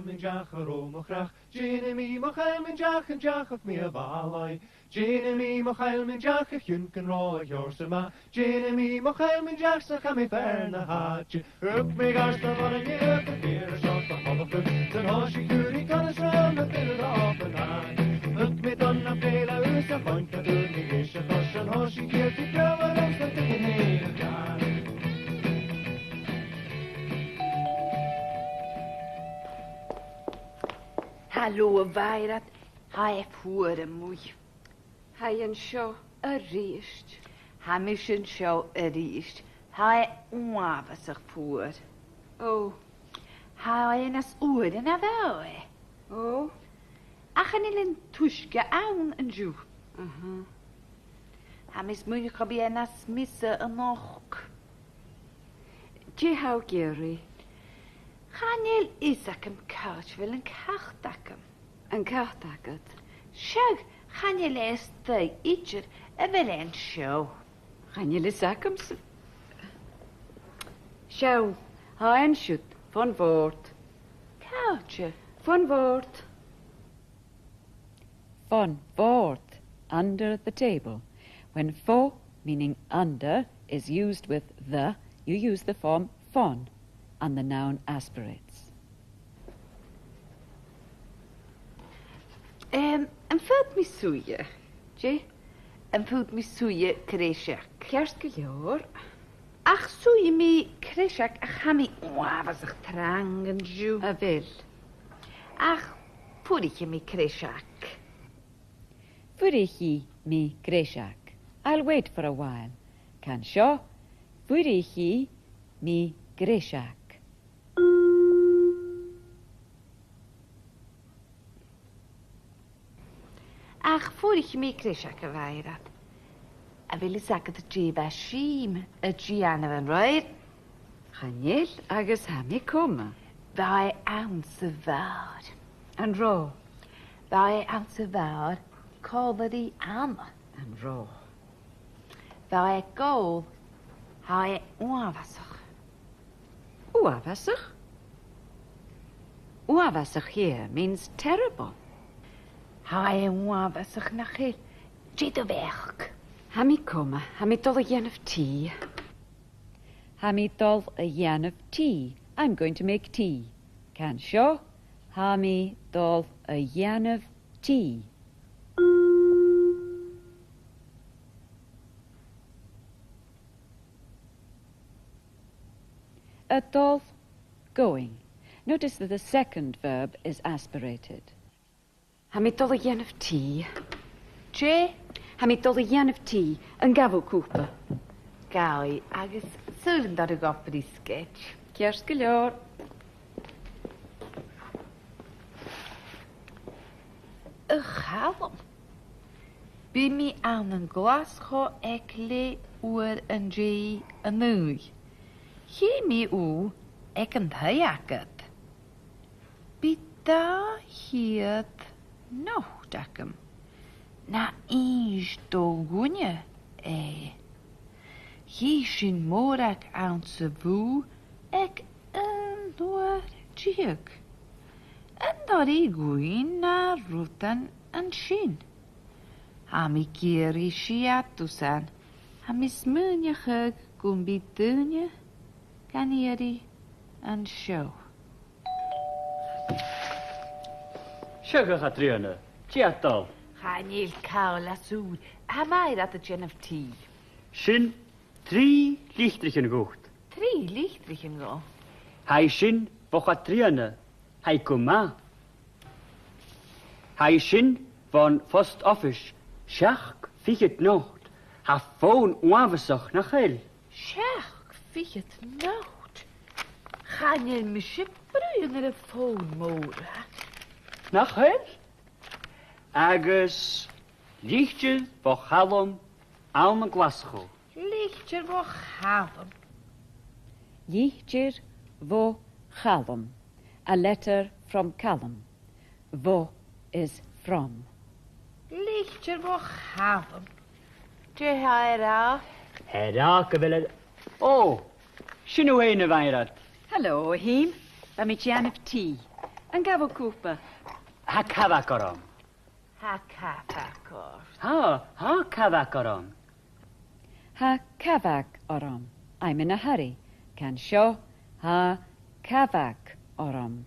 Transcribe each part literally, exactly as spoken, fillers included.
Min deach a rò mo chreach, dèanamaid mo chaill, min deach an deach mi a' bhàlaidh. Dèanamaid mo chaill, min deach a chiùin gun rò a sheòrsa math. Dèanamaid mo chaill, min deach 's cha mi fear na h-àite. Thug mi gàirdean mòr an iar, gu fìor a seòrsa a' cholachd. San thòisich cuiridh conas ram na duine a dh'obann. Thug mi don na fèile us a' chloinn, cha d' fhuair mi ris a' chois. San thòisich iad a' breabadh ram san duine a' dèanamh. Halò, a Mhairead. Tha e fuar a-muigh. Tha e an seo a-rithist. Tha mise an seo a-rithist. Tha e uabhasach fuar. Ò. Tha e nas fhuaire na bha e. Ò. Ach chan eil an t-uisge ann an-diugh. Aha. Tha mi a' smaoineachadh gum bi e nas miosa a-nochd. Dè tha thu ag iarraidh? Chan eil fhios agam càit a bheil an cat agam. An cat agad? Seadh, chan eil e a-staigh idir, a bheil e an seo? Chan eil fhios agamsa. Seall, tha e an siud, fon bhòrd. Càite? Fon bhòrd. Fon bhòrd, under the table. When fo, meaning under, is used with the, you use the form fon, and the noun aspirates. Em, am faod mi suidhe? Dè? Am faod mi suidhe greiseag? Ceart gu leòr. Ach suidhidh mi greiseag, ach tha mi uabhasach trang an-diugh. A bheil? Ach fuirichidh mi greiseag. Fuirichidh mi greiseag. I'll wait for a while. Can seo, fuirichidh mi greiseag. Ach fuirichidh mi greiseag, a Mhairead. A bheil fhios agad dè bha Sìm a' dèanamh an-raoir? Chan eil, agus tha mi coma. Bha e anns a' bhàr. An robh? Bha e anns a' bhàr còmhla ri Anna. An robh? Bha e ag òl, tha e uabhasach. Uabhasach? Uabhasach here means terrible. Tha e uabhasach, nach eil? Dè do bheachd? Tha mi coma, tha mi a' dol a dhèanamh tì. Tha mi a' dol a dhèanamh tì. I'm going to make tea. Can seo, tha mi a' dol a dhèanamh tì. A' dol, going. Notice that the second verb is aspirated. Tha mi a' dol a dhèanamh tì. Dè? Tha mi a' dol a dhèanamh tì. An gabh thu cupa? Gabhaidh, agus saoil an toir thu dhomh briosgaid. Ceart gu leòr. A Chaluim, bidh mi ann an Glaschu aig leth-uair an dèidh a naoi. Chì mi thu aig an taigh agad. Bidh dà cheud not agam. Na innis do dhuine e. Chì sinn Mòrag anns a' bhùth aig aon uair deug. An toir i dhuinn na rudan an sin? Tha mi ag iarraidh siadusan. Tha mi a' smaoineachadh gum bi daoine gan iarraidh an seo. Seadh, a Chatrìona, dè tha dol? Chan eil càil às ùr, tha Mairead a' dèanamh tì. Sin trì litrichean dhut. Trì litrichean dhomh? Tha i sin bho Chatrìona, tha i gu math. Tha i sin bhon phost office, seachd fichead not. Tha fòn uabhasach, nach eil? Seachd fichead not. Chan eil mise a' bruidhinn air a' fòn mòr. Nach eil? Agus litir bho Chaluim ann an Glaschu. Litir bho Chaluim. Litir bho Chaluim. A letter from Calum. Bho is from. Litir bho Chaluim. Dè tha e ag ràdh? Tha e ag ràdh gu bheil e... Ò, sin thu fhèin, a Mhairead. Hello, a Sheumais. Bha mi a' dèanamh tì. An gabh thu cupa? Tha cabhag orm. Tha cabhag ort. Tha, tha cabhag orm. Tha cabhag orm. I'm in a hurry. Can seo, tha cabhag orm.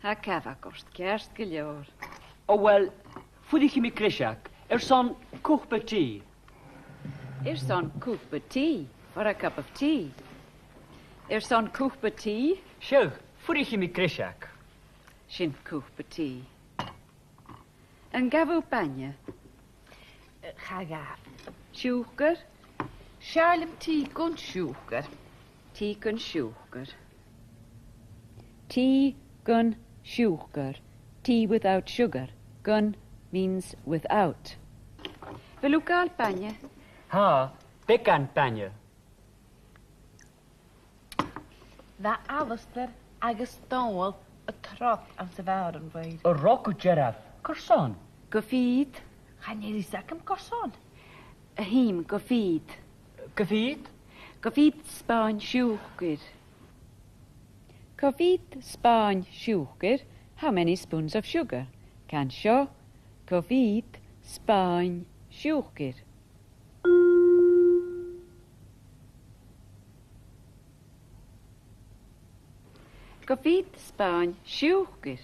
Tha cabhag ort, ceart gu leòr. O uill, fuirichidh mi greiseag, airson cupa tì. Airson cupa tì, for a cup of tea. Airson cupa tì? Seadh, fuirichidh mi greiseag. Sin cupa tì. An gabh thu bainne? Cha ghabh. Siùcar? 'S fheàrr leam tì gun siùcar. Tì gun siùcar. Tì gun siùcar. Tea without sugar. Gun means without. A bheil thu a' gabhail bainne? Tha, beagan bainne. Bha Alasdair agus Dòmhnall a' trod anns a' bhàr a-raoir. An robh gu dearbh? Carson? Gu fìor. Chan eil fhios agam carson. A Sheumais, gu fìor. Gu fìor? Gu fìor spàin siùcair. Gu fìor spàin siùcair, how many spoons of sugar? Can seo, gu fìor spàin siùcair. Gu fìor spàin siùcair.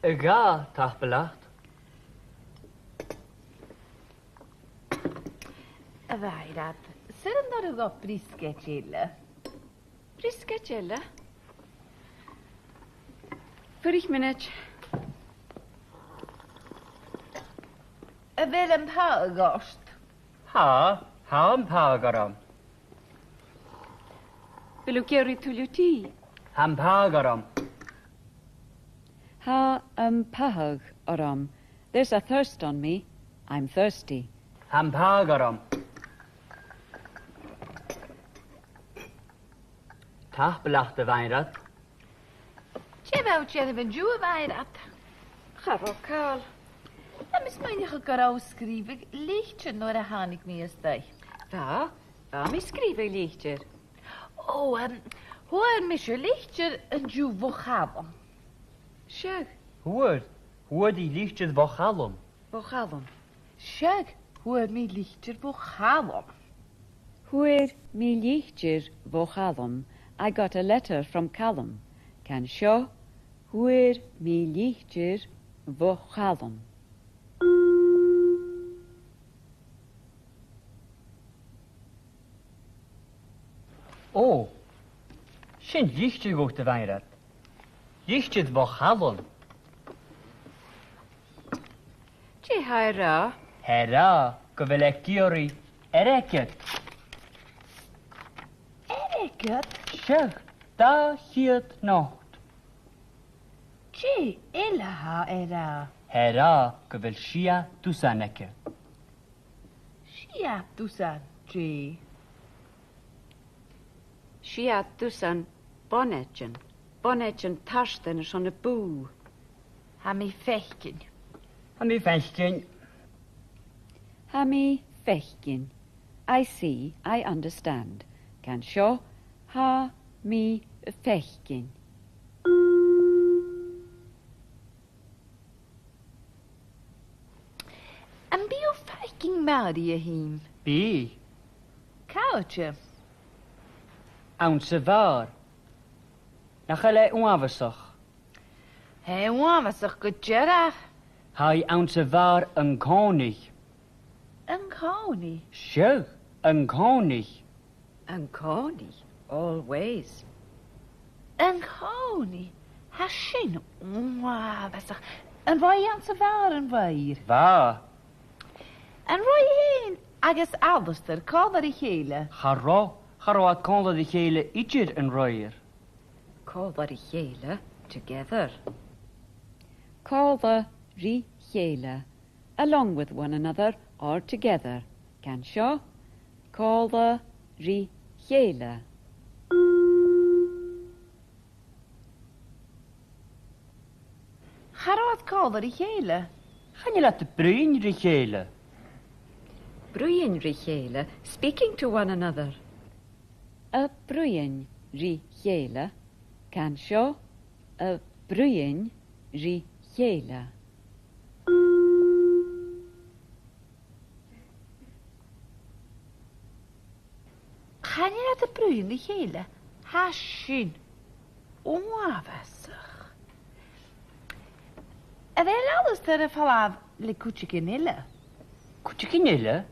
A dhà, tapadh leat. A Mhairead, saoil an toir thu dhomh briosgaid eile? Briosgaid eile? Fuirich mionaid. A bheil am pathadh ort? Tha, tha am pathadh orm. A bheil thu ag iarraidh tuilleadh tì? Tha am pathadh orm. Tha am pathadh orm. There's a thirst on me. I'm thirsty. Tha am pathadh orm. Tapadh leat, a Mhairead. Dè bha thu a' dèanamh an-diugh, a Mhairead? Cha robh càil. Tha mi a' smaoineachadh gun robh thu a' sgrìobhadh litir nuair a thàinig mi a-staigh. Bha, bha mi a' sgrìobhadh litir. Ò, em, fhuair mise litir an-diugh bho Chaluim. Seadh. Fhuair, fhuair thu litir bho Chaluim. Bho Chaluim. Seadh, fhuair mi litir bho Chaluim. Fhuair mi litir bho Chaluim. I got a letter from Calum. Can seo, fhuair mi litir bho Chaluim. Ò, sin litir dhut, a Mhairead. Litir bho Chaluim. Dè tha e ag ràdh? Tha e ag ràdh gu bheil e ag iarraidh airgead. Airgead? Seadh, dà cheud not. Dè eile a tha e ag ràdh? Tha e ag ràdh gu bheil sia dusan aige. Sia dusan dè? Sia dusan bonaidean. Bonaidean tartain airson na bùth. Tha mi a' faicinn. Tha mi a' faicinn. Tha mi a' faicinn. I see, I understand. Can seo, tha mi a' faicinn. Am bi thu a' faicinn Màiri, a Sheumais? Bidh. Càite? Anns a' bhàr. Nach eil e uabhasach? Tha e uabhasach gu dearbh. Tha i anns a' bhàr an-còmhnaidh. An-còmhnaidh? Seadh, an-còmhnaidh. An-còmhnaidh, always. An-còmhnaidh, tha sin uabhasach. An robh i anns a' bhàr an-raoir? Bha. An robh i fhèin agus Alasdair còmhla ri chèile? Cha robh, cha robh iad còmhla ri chèile idir an-raoir. Còmhla ri chèile, together. Còmhla ri chèile. Along with one another or together. Can seo, còmhla ri chèile. Cha robh iad còmhla ri chèile. Chan eil iad a' bruidhinn ri chèile. Bruidhinn ri chèile, speaking to one another. A' bruidhinn ri chèile. Can seo, a' bruidhinn ri chèile. Chan eil iad a' bruidhinn ri chèile. Tha sin uabhasach. A bheil Alasdair a' falbh le cuideigin eile? Cuideigin eile?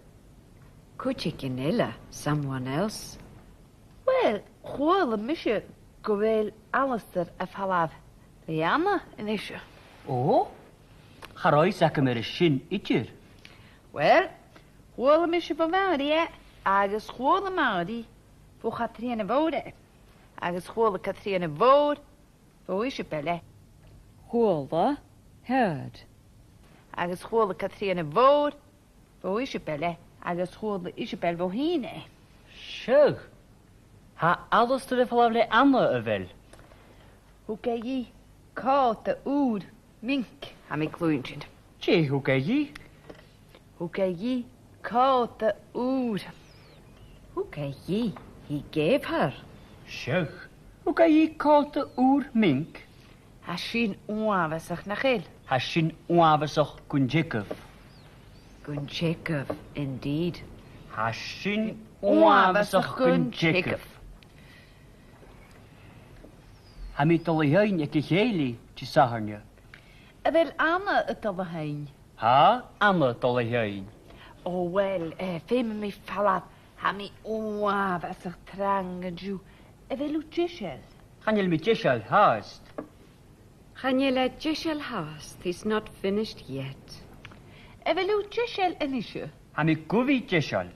Cuideigin eile, someone else. Uill, chuala mise gu bheil Alasdair a' falbh le Anna a-nise. Ò? Cha robh fhios agam air a sin idir. Uill, chuala mise bho Mhàiri e, agus chuala Màiri bho Chatrìona Mhòr e, agus chuala Catrìona Mhòr bho Iseabail e. Chuala, heard. Agus chuala Catrìona Mhòr bho Iseabail e, agus chuala Iseabail bho Shìne e. Seadh. Tha Alasdair a' falbh le Anna, a bheil? Thug e dhi còta ùr minc, tha mi a' cluinntinn. Dè thug e dhi? Thug e dhi còta ùr. Thug e dhi, he gave her. Seadh. Thug e dhi còta ùr minc. Tha sin uabhasach, nach eil? Tha sin uabhasach gun teagamh. Gun teagamh, indeed. Tha sin uabhasach gun teagamh. Tha mi a' dol a sheinn aig a' chèilidh Disathairne. A bheil Anna a' dol a sheinn? Tha Anna a' dol a sheinn. Ò, uill, eh, feumaidh mi falbh. Tha mi uabhasach trang an-diugh. A bheil thu deiseil? Chan eil mi deiseil fhathast. Chan eil e deiseil fhathast, he's not finished yet. A bheil thu deiseil a-nise? Tha mi gu bhith deiseil.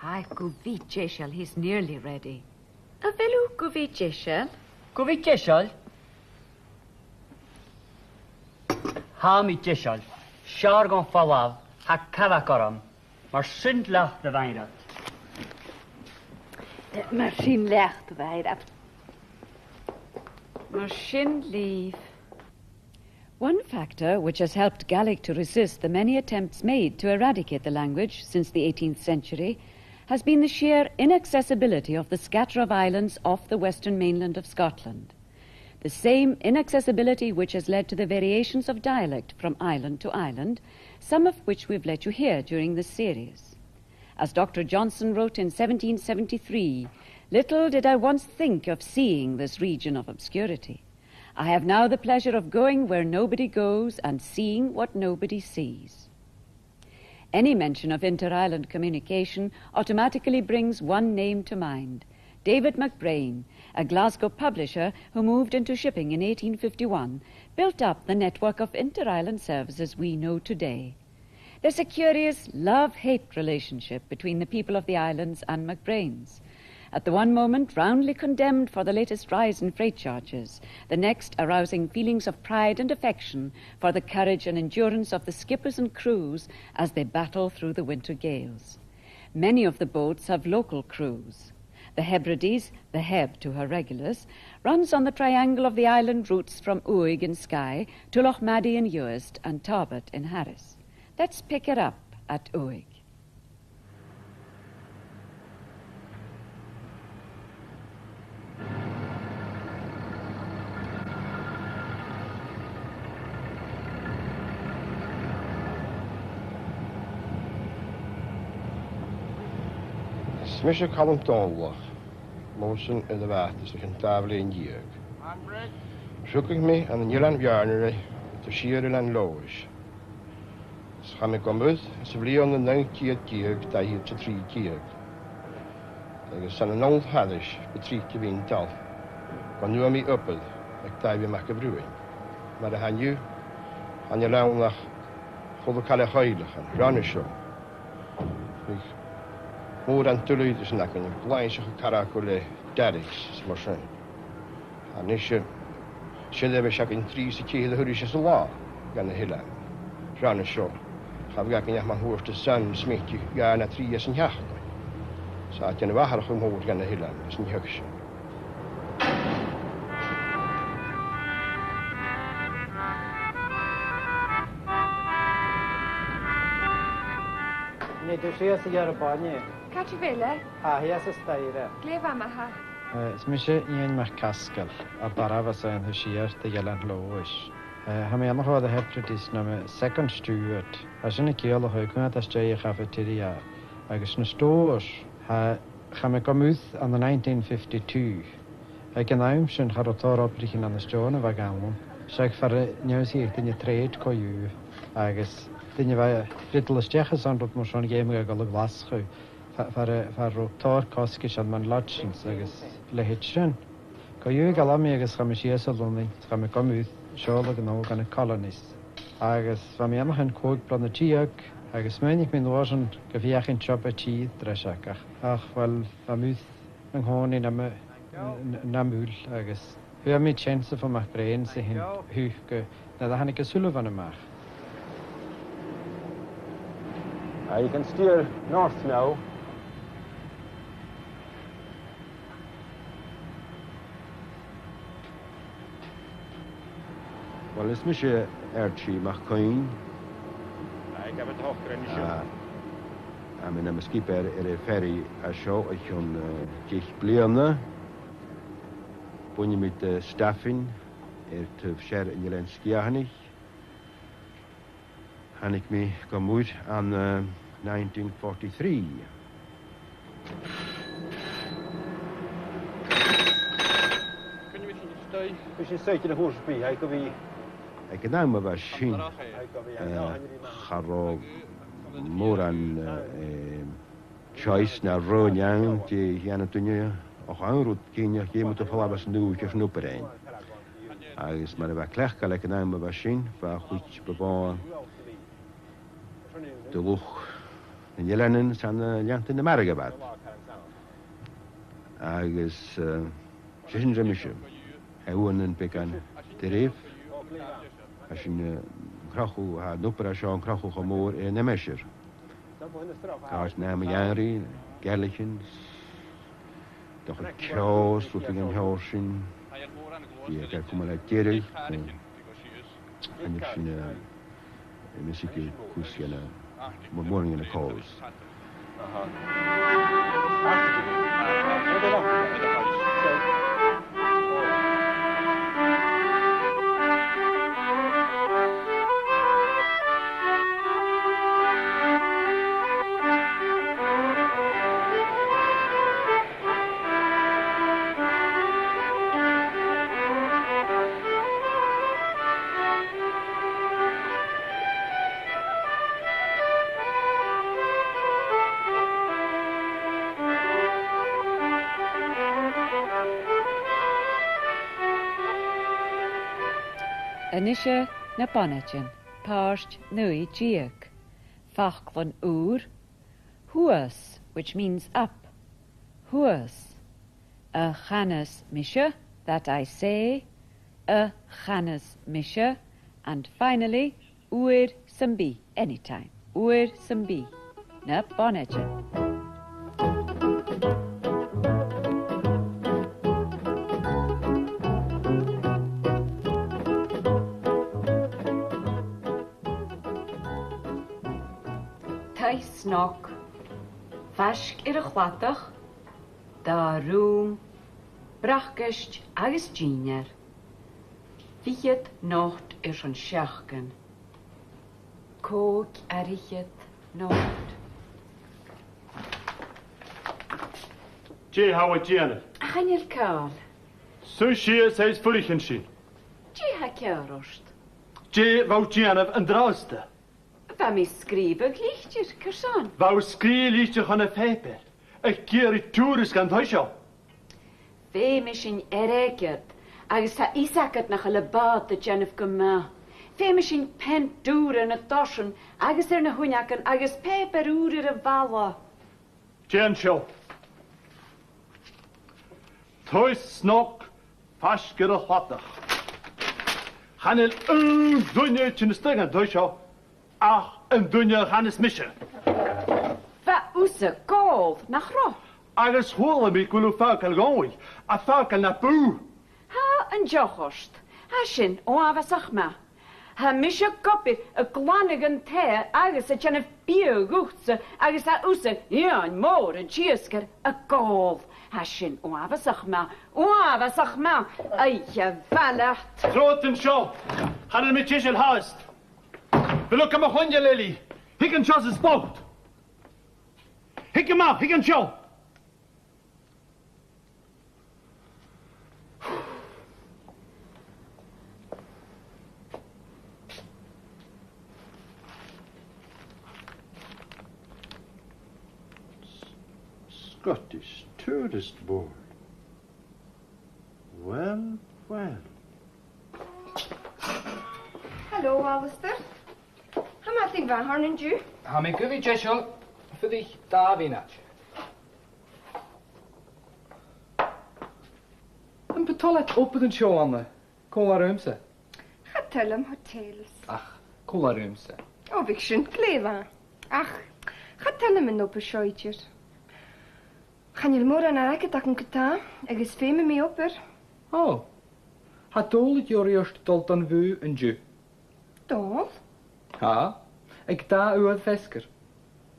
Tha e gu bhith deiseil, he's nearly ready. A bheil thu gu bhith deiseil? Gu bhith deiseil? Tha mi deiseil. 'S fheàrr dhomh falbh, tha cabhag orm. Mar sin leat, a Mhairead. Eh, mar sin leat, a Mhairead. Mar sin leibh. One factor which has helped Gaelic to resist the many attempts made to eradicate the language since the eighteenth century has been the sheer inaccessibility of the scatter of islands off the western mainland of Scotland. The same inaccessibility which has led to the variations of dialect from island to island, some of which we've let you hear during this series. As Doctor Johnson wrote in seventeen seventy-three, "Little did I once think of seeing this region of obscurity. I have now the pleasure of going where nobody goes and seeing what nobody sees." Any mention of inter-island communication automatically brings one name to mind, David MacBrayne, a Glasgow publisher who moved into shipping in eighteen fifty-one, built up the network of inter-island services we know today. There's a curious love-hate relationship between the people of the islands and MacBrayne's. At the one moment, roundly condemned for the latest rise in freight charges, the next arousing feelings of pride and affection for the courage and endurance of the skippers and crews as they battle through the winter gales. Many of the boats have local crews. The Hebrides, the Heb to her regulars, runs on the triangle of the island routes from Uig in Skye to Lochmaddy in Uist and Tarbert in Harris. Let's pick it up at Uig. Is mise Calum Dòmhnallach, mòsan air a' bhàta-sa, tha mi dà bhliadhna deug. Rugadh mi ann an Eilean Bheàrnaraigh, taobh siar Eilean Leòdhais. Is chaidh mi gu muir sa bhliadhna naoi ceud deug, dà fhichead 's a trì deug. Agus 's ann an oilthigh thairis gu tric a bha mi a' dol gun d' fhuair mi obair aig Daibhidh Mac a' Bhriuthainn, mar a tha an-diugh, chan eil ann ach a h-uile càil a' choileach an rann seo. Bhiodh mòran duilgheadasan againn, a' gluinntinn caracas le derricks is mar sin. A-nis, eh, 's e a bhios againn trì 's a ceithir a thuras san latha dha na h-eileanan. Rann seo, cha bhiodh againn ach mun cuairt san, 's miotainn dhà no trì san t-seachdain. 'S a' dèanamh atharrachadh mòr dha na h-eileanan san t-seachdain. Nì thu sìos a dh'fhear a' bhainne. Càit a bheil e? Tha e shìos an staidhre. Glè mhath, ma-thà. Eh, is mise Iain MacAsgaill à Barabhas, Iar Dhoire, Eilean Leòdhais. Eh, tha mi a' fuireach ann an Hebrides nam second steward. Tha sin a' ciallachadh cunnart às dèidh a' chafeteria agus na stòr. Tha, chaidh mi gu muir ann an nineteen fifty-two. Aig an àm sin cha robh tòrr obraichean ann an stòr a bha gam. 'S e far an ionnsaich duine trade co-dhiù, agus duine a bha a' dol a-steach airson rud mar sin, dh'fheumadh e a dhol a Ghlaschu. Far, far, far an robh tòrr cosgais ann mun lodgings agus leithid sin. Co-dhiù, ghabh mi agus chaidh mi sìos a Lunnainn, chaidh mi gu muir, seòladh an òige ann an colonies. Agus bha mi ann o chionn còig bliadhna deug, agus smaoinich mi an uair sin gum feuchainn job air tìr dreiseag. Ach, uill, bha muir an-còmhnaidh nam, n-, nam uill, agus fhuair mi chance bho MacBrayne sa h-uile, nuair a thàinig O'Sullivan a-mach. Uh, you can steer north now. Uill, is mise Archie MacCuinn. Aye, gabh mo thochran an seo. Ah, tha mi nam sgiobair air a' ferry a seo o chionn, eh, deich bliadhna. Bhuineadh mi do Stafainn air taobh sear an Eilein Sgitheanaich. Thàinig mi gu muir ann an, eh, nineteen forty-three. Bha sinn a' suidhe a' chùis bìdh, aig a bhith. Aig an àm a bha sin, eh, cha robh mòran, eh, choice no roghainn ann dè dhèanadh duine, ach aon rud cinnteach, dh'fheumadh tu falbh às an dùthaich airson obair fhaighinn. Agus mar a bha cleachdadh aig an àm a bha sin, bha a' chuid bu mhotha de luchd nan eileanan 's ann an leantainn na mara a bha iad. Agus, eh, 's e sin a rinn mise. Tha uaireannan beagan doirbh. Tha sinn, eh, an crochadh, tha an obair a tha seo an crochadh cho mòr air na measair. Càirdean nam gheamhradh, gealaichean, dòcha ceò, rudan den t-seòrsa sin. Bidh e ag cumail e deireadh, eh, chan eil sinn, eh, a' measgachadh cus dhen, eh, mòr-, mòran dhen a' chòrr. A-nise na bonaidean, pàirt naoi deug. Faclan ùr, shuas, which means up. Shuas. A chanas mise, that I say. A chanas mise. And finally, uair sam bith, anytime. Uair sam bith. Na bonaidean. Taigh snog. Faisg air a' chladach. Dà rùm, bracaist agus dìnnear. Fichead not airson seachdain. Còig air fhichead not. Dè tha thu a' dèanamh? Chan eil càil. Suidh sìos is fuirichinn sinn. Dè tha ceàrr ort? Dè bha thu a' dèanamh an-dràsta? Bha mi a' sgrìobhadh litir, carson? Bha thu a' sgrìobhadh litir chun a' phàipeir, ag iarraidh tuairisg dhan taigh seo. Feumaidh sinn airgead, agus tha fios agad nach eil am bàta a' dèanamh gu math. Feumaidh sinn peant ùr air na dorsan agus air na h-uinneagan agus pàipear ùr air a' bhalla. Dèan seo. Taigh snog faisg air a' chladach. Chan eil aon duine a' tighinn a-steach dhan taigh seo ach an duine a chanas mise. Bha thusa ag òl, nach robh? Agus chuala mi gu bheil thu a' fàgail dhomhainn, a' fàgail na bùth. Tha an deoch ort. Tha sin uabhasach math. Tha mise ag obair a' glanadh an taighe agus a' dèanamh biadh dhutsa agus tha thusa, Iain Mòr an t-iasgair, ag òl. Tha sin uabhasach math, uabhasach math. Oidhche mhath leat. Trobhad an seo. Chan eil mi deiseil fhathast. Bheil thu gam choinneal, Eilidh? Thig an seo 's a' spot. Thig a-mach, thig an seo. Scottish Tourist Board. Well, well. Hello, Alasdair. Tha madainn mhath ann an-diugh. Tha mi gu bhith deiseil. Fuirich dà mhionaid. Am bu toil leat obair an seo, Anna? Còmhla riumsa. Cha toil leam hotels. Ach còmhla riumsa. O, bhiodh sin glè mhath. Ach cha toil leam an obair seo idir. Chan eil mòran airgid agam co-dhiù, agus feumaidh mi obair. O. Tha Dòmhnall ag iarraidh ort dol dhan bhùth an-diugh. Dòmhnall? Tha. Aig dà uair feasgar.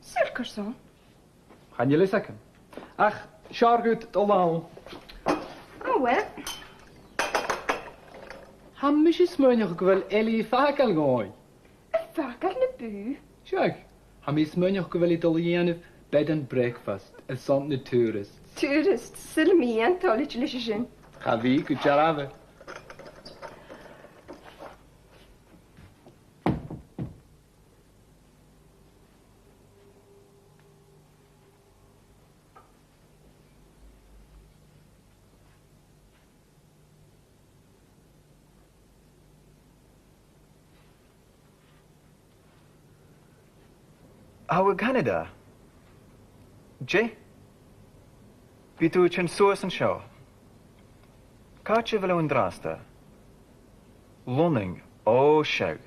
Saoil carson? Chan eil fhios agam. Ach 's fheàrr dhut a dhol ann. O, uill. Tha mise a' smaoineachadh gu bheil Eilidh a' fàgail dhomh. A' fàgail na bùth? Seadh. Tha mi a' smaoineachadh gu bheil i a' dol a dhèanamh bed and breakfast airson na tourists. Tourists? Saoil am bi i an toilichte leis a sin? Cha bhi gu dearbh. Tha thu à Canada? Dè? Bidh tu a' tighinn suas an seo. Càit a bheil thu an-dràsta? Lunnainn, o seadh.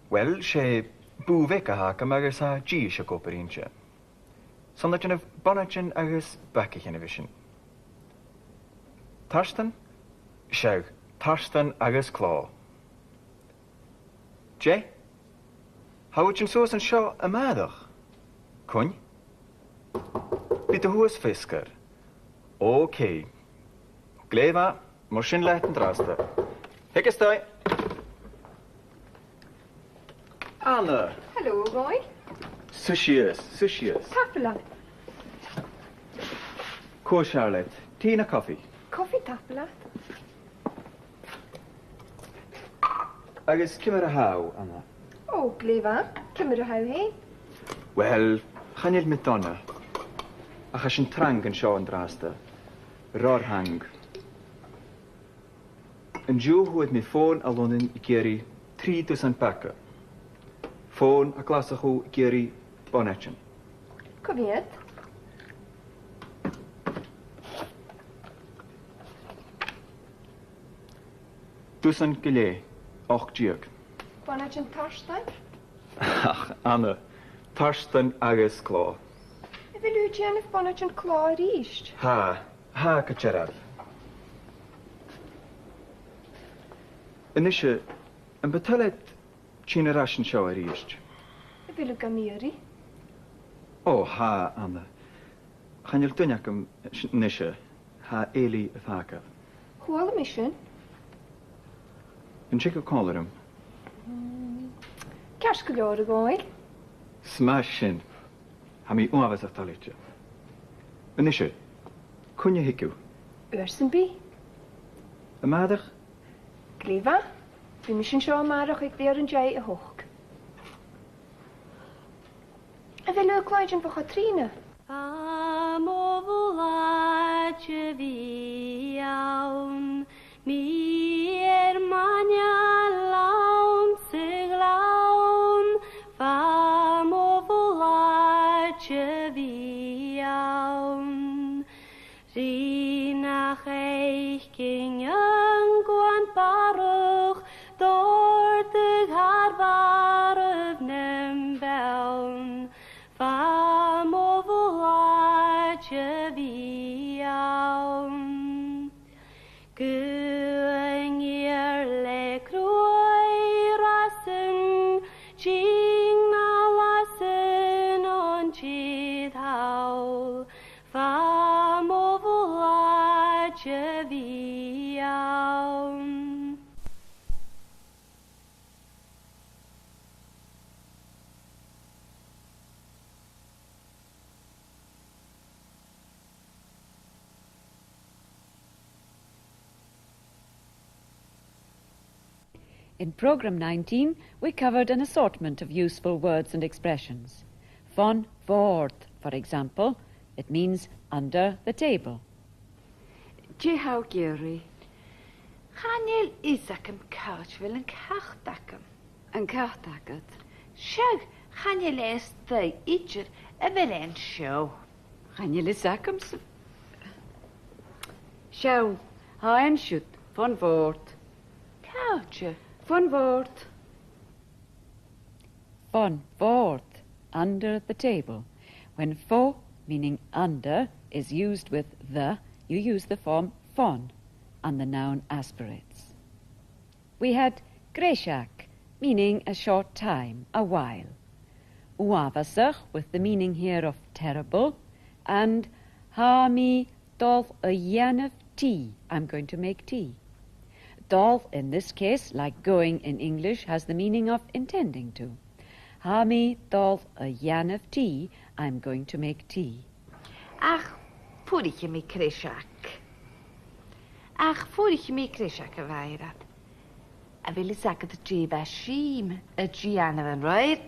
Uill, 's e bùth bheag a th' agam agus tha dithis ag obair innte. 'S ann a' dèanamh bonaidean agus bagaichean a bhitheas sinn. Tartan? Seadh, tartan agus clò. Dè? Tha thu a' tighinn suas an seo a-màireach? Cuin? Bidh tu shuas feasgar. Okay. Glè mhath, mar sin leat an-dràsta. Thig a-steach. Anna. Hello, a Dhòmhnaill. Suidh sìos, suidh sìos. Tapadh leat. Cò as fheàrr leat, tì no cofaidh? Cofaidh, tapadh leat. Agus ciamar a tha thu, Anna? O, glè mhath. Ciamar a tha thu fhèin? Uill, chan eil mi dona. Ach tha sinn trang an seo an-dràsta. Ro thrang. An-diugh fhuair mi fòn à Lunnainn ag iarraidh trì dusan baga. Fòn à Glaschu ag iarraidh bonaidean. Cò mheud? Dusan gu leth, ochd deug. Bonaidean tartain? Ach, Anna, tartan agus clò. A bheil thu a' dèanamh bonaidean clò a-rithist? Tha, tha gu dearbh. A-nise, am bu toil leat tighinn air ais an seo a-rithist? A bheil thu gam iarraidh? O, tha, Anna. Chan eil duine agam a-nise, tha Eilidh a' fàgail. Chuala mi sin. An tig thu còmhla rium? Mm, ceart gu leòr, a Dhòmhnaill. 'S math sin. Tha mi uabhasach toilichte. A-nise, cuin a thig thu? Uair sam bith. A-màireach? Glè mhath. Bidh mise an seo a-màireach aig leth-uair an dèidh a h-ochd. A bheil thu a' cluinntinn bho Chatrìona? Fàth mo bhualadh a bhith ann, mi air m' anail anns a' ghleann, fàth mo bhualadh a bhith ann. Rinn a' chaic an gwan barrachd, dòrtadh thar bhàrr nam beann, fàth mo bhualadh a bhith ann. Gu an iar le cruaidh rasan, dìon na lasan on tìr thall, fàth a bhith ann. In programme nineteen, we covered an assortment of useful words and expressions. Fon bhòrd, for example, it means under the table. Dè tha thu ag iarraidh? Chan eil fhios agam càit a bheil an cat agam. An cat agad? Seadh, chan eil e a-staigh idir. A bheil e an seo? Chan eil fhios agamsa. Seall, tha e an siud, fon bhòrd. Càite? Fon bhòrd. Fon bhòrd, under the table. When fo, meaning under, is used with the, you use the form fon, and the noun aspirates. We had greiseag, meaning a short time, a while. Uabhasach, with the meaning here of terrible, and tha mi dol a dhèanamh tì, I'm going to make tea. Dol, in this case, like going in English, has the meaning of intending to. Tha mi dol a dhèanamh tì, I'm going to make tea. Ach fuirichidh mi greiseag. Ach fuirichidh mi greiseag, a Mhairead. A bheil fhios agad dè bha Sìm a' dèanamh an-raoir?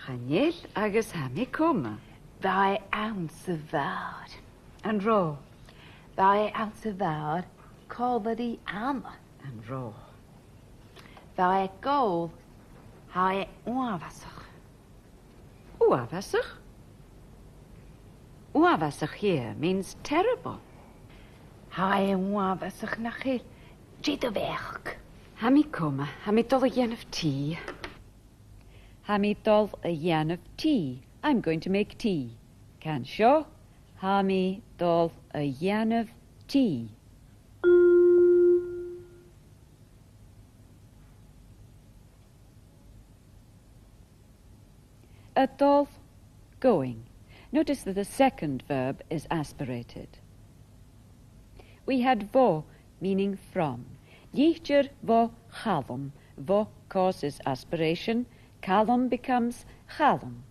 Chan eil, agus tha mi coma. Bha e anns a' bhàr. An robh? Bha e anns a' bhàr còmhla ri Anna. An robh? Bha e ag òl, tha e uabhasach. Uabhasach? Uabhasach here means terrible. Tha e uabhasach, nach eil? Dè do bheachd? Tha mi coma, tha mi dol a dhèanamh tì. Tha mi dol a dhèanamh tì. I'm going to make tea. Can seo, tha mi dol a dhèanamh tì. A' dol, going. Notice that the second verb is aspirated. We had bho, meaning from. Litir bho Chaluim. Bho causes aspiration. Calum becomes Chaluim.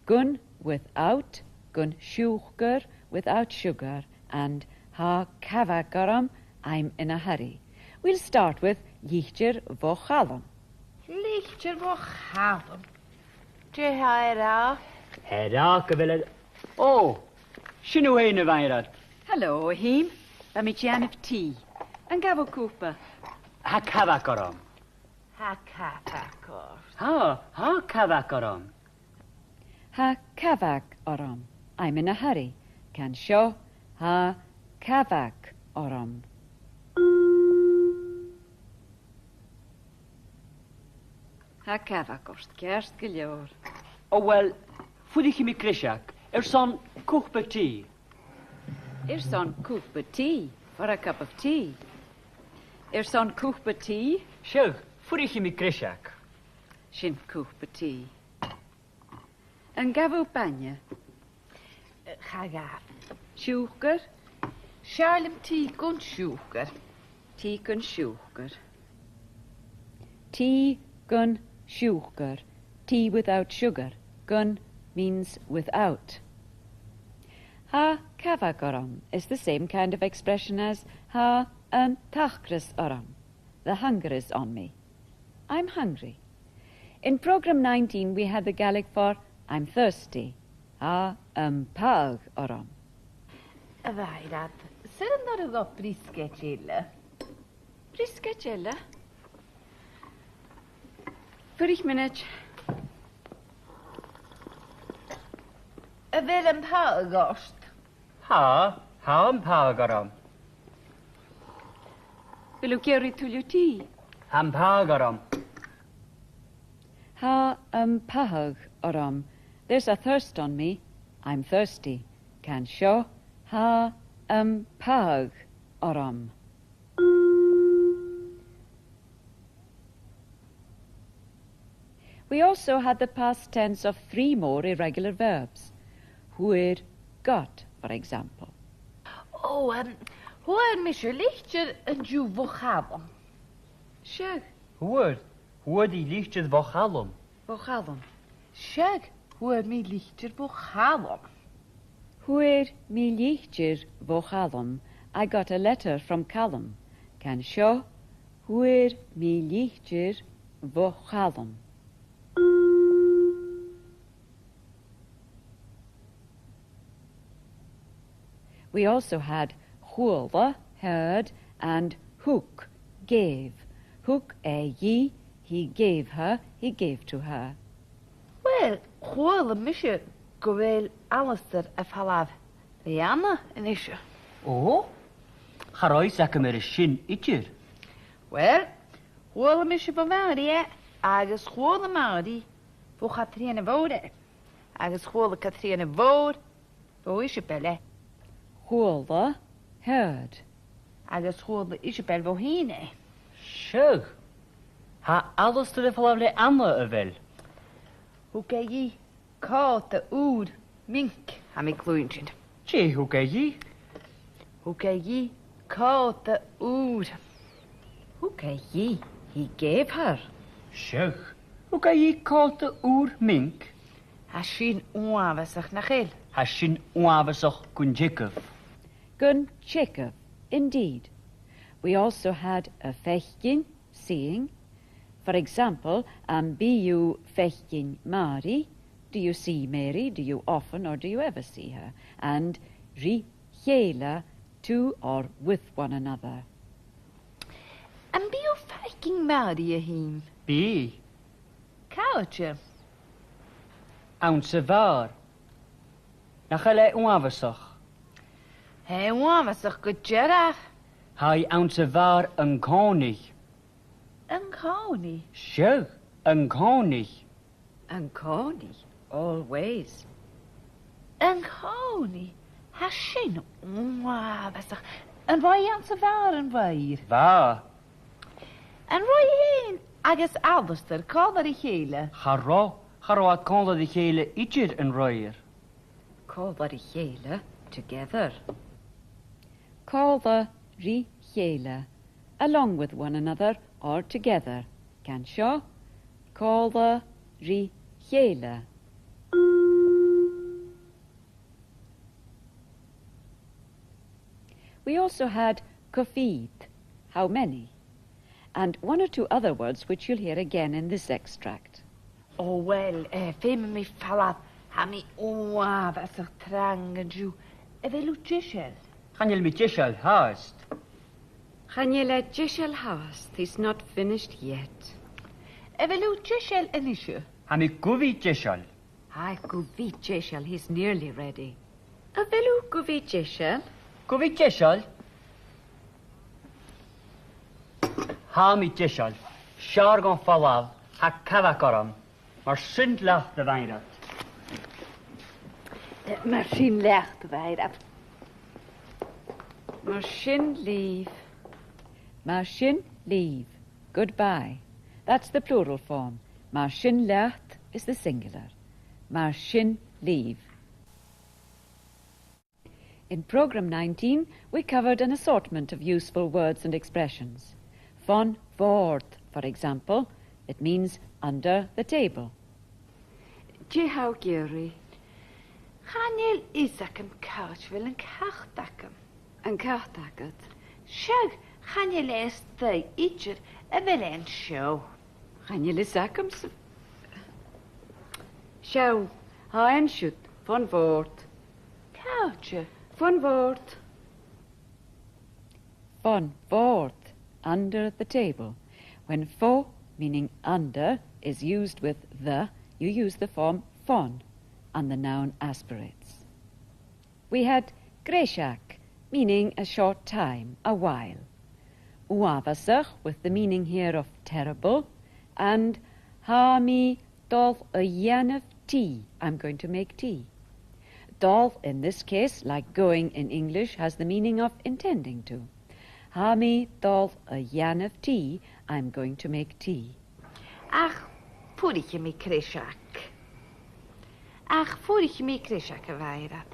Gun, without, gun siùcar, without sugar, and tha cabhag orm, I'm in a hurry. We'll start with litir bho Chaluim. Litir bho Chaluim. Dè tha e ag ràdh? Tha e ag ràdh gu bheil e... Ò, sin thu fhèin, a Mhairead. Hello, a Shìm. Bha mi a' dèanamh tì. An gabh thu cupa? Tha cabhag orm. Tha cabhag ort. Tha, tha cabhag orm. Tha cabhag orm. I'm in a hurry. Can seo, tha cabhag orm. Tha cabhag ort, ceart gu leòr. O, uill, fuirichidh mi greiseag, airson cupa tì. Airson cupa tì, for a cup of tea. Airson cupa tì? Seadh, fuirichidh mi greiseag. Sin cupa tì. An gabh thu bainne? Cha ghabh. Siùcar? 'S fheàrr leam tì gun siùcar. Tì gun siùcar. Tì gun siùcar. Tea without sugar. Gun means without. Tha cabhag orm is the same kind of expression as tha an t-acras orm. The hunger is on me. I'm hungry. In programme nineteen we had the Gaelic for I'm thirsty. Tha am pathadh orm. A Mhairead, 's urrainn dhomh briosgaid eile? Briosgaid eile? Fuirich mionaid. A bheil am pathadh ort? Tha, tha am pathadh orm. A bheil thu ag iarraidh tuilleadh tì? Tha am pathadh orm. Tha am pathadh orm. There's a thirst on me. I'm thirsty. Can seo, tha am pathadh orm. We also had the past tense of three more irregular verbs. Fhuair, got, for example. O, em, Fhuair mise litir an-diugh bho Chaluim. Seadh. Fhuair, fhuair i litir bho Chaluim. Bho Chaluim. Seadh, fhuair mi litir bho Chaluim. Fhuair mi litir bho Chaluim. I got a letter from Calum. Can seo, fhuair mi litir bho Chaluim. We also had chuala, heard, and thug, gave. Thug e dhi, he gave her, he gave to her. Well, chuala mise gu bheil Alasdair a' falbh le Anna a-nis. Ò? Cha robh fhios agam air sin idir. Well, chuala mise bho Mhàiri e, agus chuala Màiri bho Chatrìona Mhòr e, agus chuala Catrìona Mhòr bho Iseabail e. Chuala, heard. Agus chuala Iseabail bho Shìne e. Seadh. Tha Alasdair a' falbh le Anna, a bheil? Thug e dhi còta ùr minc, tha mi a' cluinntinn. Dè thug e dhi? Thug e dhi còta ùr. Thug e dhi, he gave her. Seadh. Thug e dhi còta ùr minc. Tha sin uabhasach, nach eil? Tha sin uabhasach gun teagamh. Gun teagamh, indeed. We also had a' faicinn, seeing. For example, am bi thu a' faicinn Màiri? Do you see Mary? Do you often or do you ever see her? And ri chèile, to or with one another. Am bi thu a' faicinn Màiri, a Shìm? Bidh. Càite? Anns a' bhàr. Nach eil e uabhasach? Tha e uabhasach gu dearbh. Tha i anns a' bhàr an-còmhnaidh. An-còmhnaidh? Seadh, an-còmhnaidh. An-còmhnaidh, always. An-còmhnaidh, tha sin uabhasach. An robh i anns a' bhàr a-raoir? Bha. An robh i fhèin agus Alasdair còmhla ri chèile? Cha robh, cha robh iad còmhla ri chèile idir an-raoir. Còmhla ri chèile, together. Còmhla ri chèile, along with one another or together. Can seo, còmhla ri chèile. We also had cia mheud, how many, and one or two other words which you'll hear again in this extract. Ò, uill, eh, feumaidh mi falbh, tha mi uabhasach trang an-diugh. A bheil thu deiseil? Chan eil mi deiseil fhathast. Chan eil e deiseil fhathast, he's not finished yet. A bheil thu deiseil a-nise? Tha mi gu bhith deiseil. Tha e gu bhith deiseil, he's nearly ready. A bheil thu gu bhith deiseil? Gu bhith deiseil? Tha mi deiseil. 'S fheàrr dhomh falbh, tha cabhag orm. Mar sin leat, a Mhairead. Eh, mar sin leat, a Mhairead. Mar sin leibh. Mar sin leibh. Goodbye. That's the plural form. Mar sin leat is the singular. Mar sin leibh. In programme nineteen, we covered an assortment of useful words and expressions. Fon bhòrd, for example, it means under the table. Dè tha thu ag iarraidh? Chan eil fhios agam càit a bheil an cat agam. An cat agad? Seadh, chan eil e a-staigh idir, a bheil e an seo? Chan eil fhios agamsa. Seo, tha e an siud, fon bhòrd. Càite? Fon bhòrd. Fon bhòrd, under the table. When fo, meaning under, is used with the, you use the form fon, and the noun aspirates. We had greiseag, meaning a short time, a while. Uabhasach, with the meaning here of terrible, and tha mi a' dol a dhèanamh tì, I'm going to make tea. Dol, in this case, like going in English, has the meaning of intending to. Tha mi a' dol a dhèanamh tì, I'm going to make tea. Ach fuirichidh mi greiseag. Ach fuirichidh mi greiseag, a Mhairead.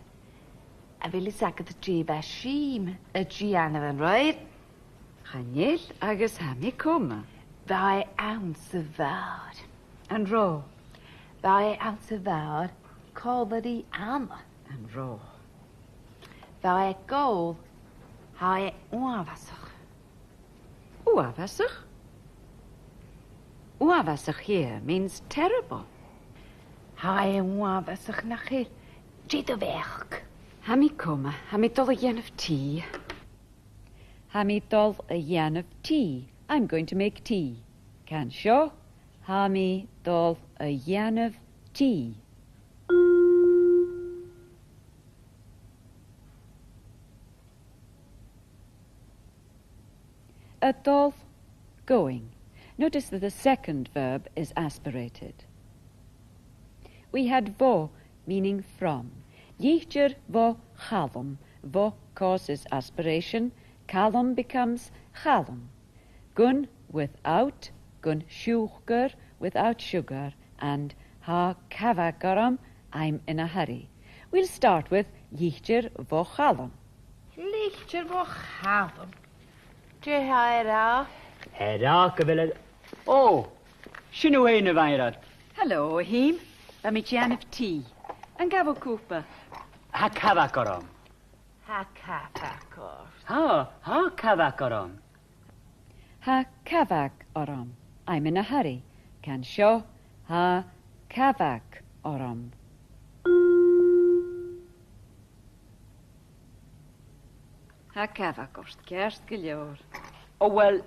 A bheil fhios agad dè bha Sìm a' dèanamh an-raoir? Chan eil, agus tha mi coma. Bha e anns a' bhàr. An robh? Bha e anns a' bhàr còmhla ri Anna. An robh? Bha e ag òl, tha e uabhasach. Uabhasach? Uabhasach here means terrible. Tha e uabhasach, nach eil? Dè do bheachd? Tha mi coma, tha mi dol a dhèanamh tì. Tha mi dol a dhèanamh tì. I'm going to make tea. Can seo, tha mi dol a dhèanamh tì. A dol, going. Notice that the second verb is aspirated. We had bho, meaning from. Litir bho Chaluim, bho causes aspiration, Calum becomes Chaluim. Gun, without, gun siùcar, without sugar, and tha cabhag orm, I'm in a hurry. We'll start with litir bho Chaluim. Litir bho Chaluim. Dè tha e ag ràdh? Tha e ag ràdh gu bheil e... Ò, sin thu fhèin, a Mhairead. Hello, a Shìm. Bha mi a' dèanamh tì. An gabh thu cupa? Tha cabhag orm. Tha cabhag ort. Tha, tha cabhag orm. Tha cabhag orm. I'm in a hurry. Can seo, tha cabhag orm. Tha cabhag ort, ceart gu leòr. O uill,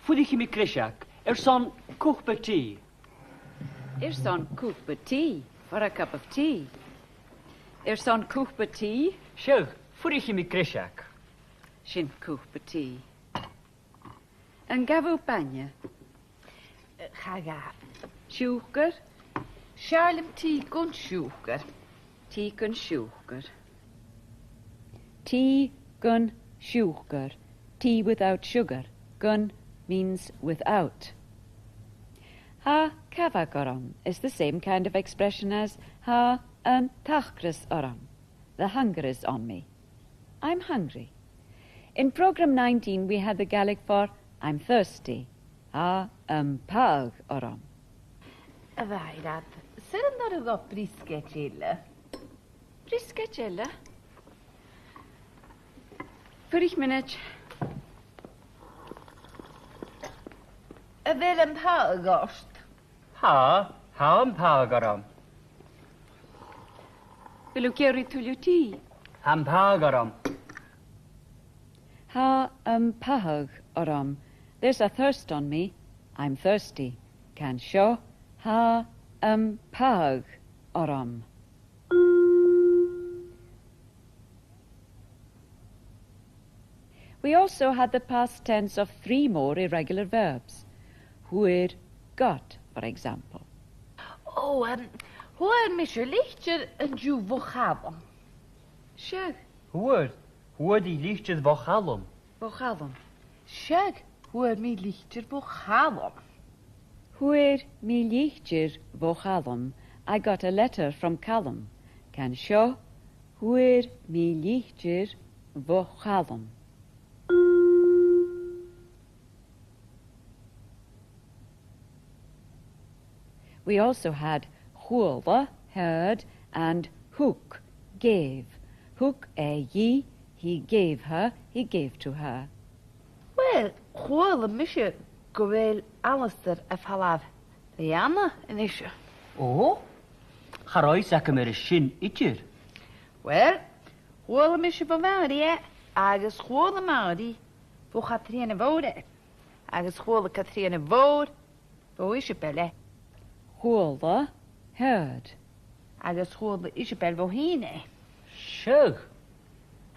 fuirichidh mi greiseag, airson cupa tì. Airson cupa tì, for a cup of tea. Airson cupa tì? Seadh, fuirichidh mi greiseag. Sin cupa tì. An gabh thu bainne? Cha ghabh. Siùcar? Is fheàrr leam tì gun siùcar. Tì gun siùcar. Tì gun siùcar. Tea without sugar. Gun means without. Tha cabhag orm is the same kind of expression as tha an t-acras orm. The hunger is on me. I'm hungry. In programme nineteen we had the Gaelic for I'm thirsty. Tha am pathadh orm. A Mhairead, saoil an toir thu dhomh briosgaid eile? Briosgaid eile? Fuirich mionaid. A bheil am pathadh ort? Tha, tha am pathadh orm. A bheil thu ag iarraidh tuilleadh tì? Tha am pathadh orm. Tha am pathadh orm. There's a thirst on me. I'm thirsty. Can seo, tha am pathadh orm. We also had the past tense of three more irregular verbs. Fhuair, got, for example. Ò, em, fhuair mise litir an-diugh bho Chaluim. Seadh. Fhuair, fhuair i litir bho Chaluim. Bho Chaluim. Seadh, fhuair mi litir bho Chaluim. Fhuair mi litir bho Chaluim. I got a letter from Calum. Can seo, fhuair mi litir bho Chaluim. We also had chuala, heard, and thug, gave. Thug e dhi, he gave her, he gave to her. Uill, chuala mise gu bheil Alasdair a' falbh le Anna a-nis. Ò? Cha robh fhios agam air a sin idir. Uill, chuala mise bho Mhàiri e, agus chuala Màiri bho Chatrìona Mhòr e, agus chuala Catrìona Mhòr bho Iseabail e. Chuala, heard. Agus chuala Iseabail bho Shìm e. Seadh.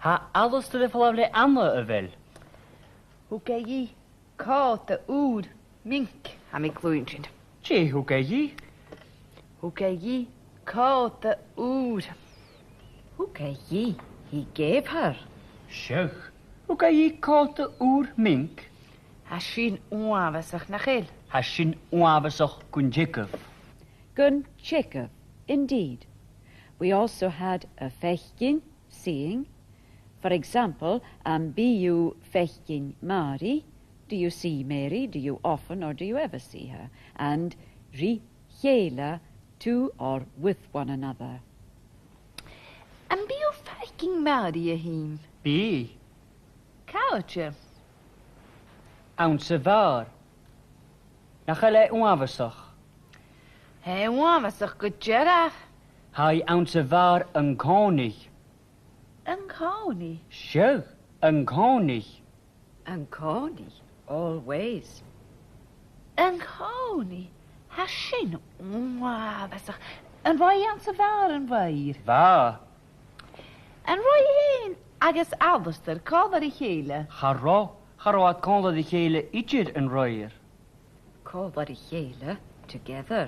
Tha Alasdair a' falbh le Anna, a bheil? Thug e dhi còta ùr mink, tha mi a' cluinntinn. Dè thug e dhi? Thug e dhi còta ùr. Thug e dhi, he gave her. Seadh. Thug e dhi còta ùr mink. Tha sin uabhasach, nach eil? Tha sin uabhasach gun teagamh. Gun teagamh, indeed. We also had a' faicinn, seeing, For example, am bi thu a' faicinn Màiri? Do you see Mary? Do you often or do you ever see her? And ri chèile, to or with one another. Am bi thu a' faicinn Màiri, a Shìm? Bidh. Càite? Anns a' bhàr. Nach eil e uabhasach? Tha e uabhasach gu dearbh. Tha i anns a' bhàr an-còmhnaidh. An-còmhnaidh? Seadh, an-còmhnaidh. An-còmhnaidh, always. An-còmhnaidh, tha sin uabhasach. An robh i anns a' bhàr an-raoir? Bha. An robh i fhèin agus Alasdair còmhla ri chèile? Cha robh, cha robh iad còmhla ri chèile idir an-raoir. Còmhla ri chèile, together.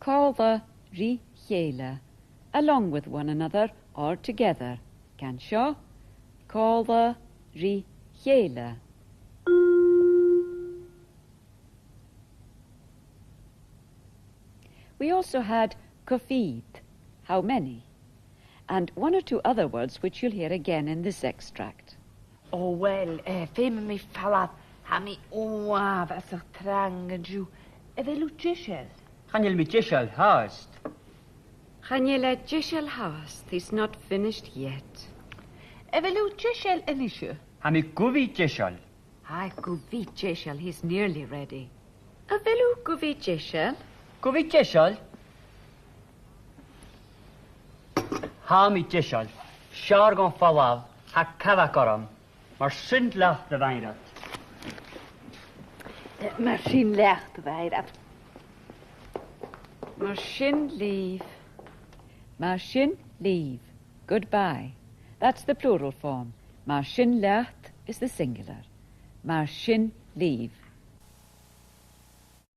Còmhla ri chèile, along with one another or together. Can seo, còmhla ri chèile. We also had co mheud, how many, and one or two other words which you'll hear again in this extract. O uill, eh, feumaidh mi falbh, tha mi uabhasach trang an-diugh. A bheil thu deiseil? Chan eil mi deiseil fhathast. Chan eil e deiseil fhathast, he's not finished yet. A bheil thu deiseil a-nise? Tha mi gu bhith deiseil. Tha e gu bhith deiseil, he's nearly ready. A bheil thu gu bhith deiseil? Gu bhith deiseil? Tha mi deiseil. 'S fheàrr dhomh falbh, tha cabhag orm. Mar sin leat, a Mhairead. Eh, mar sin leat, a Mhairead. Mar sin leibh. Mar sin leibh. Goodbye. That's the plural form. Mar sin leat is the singular. Mar sin leibh.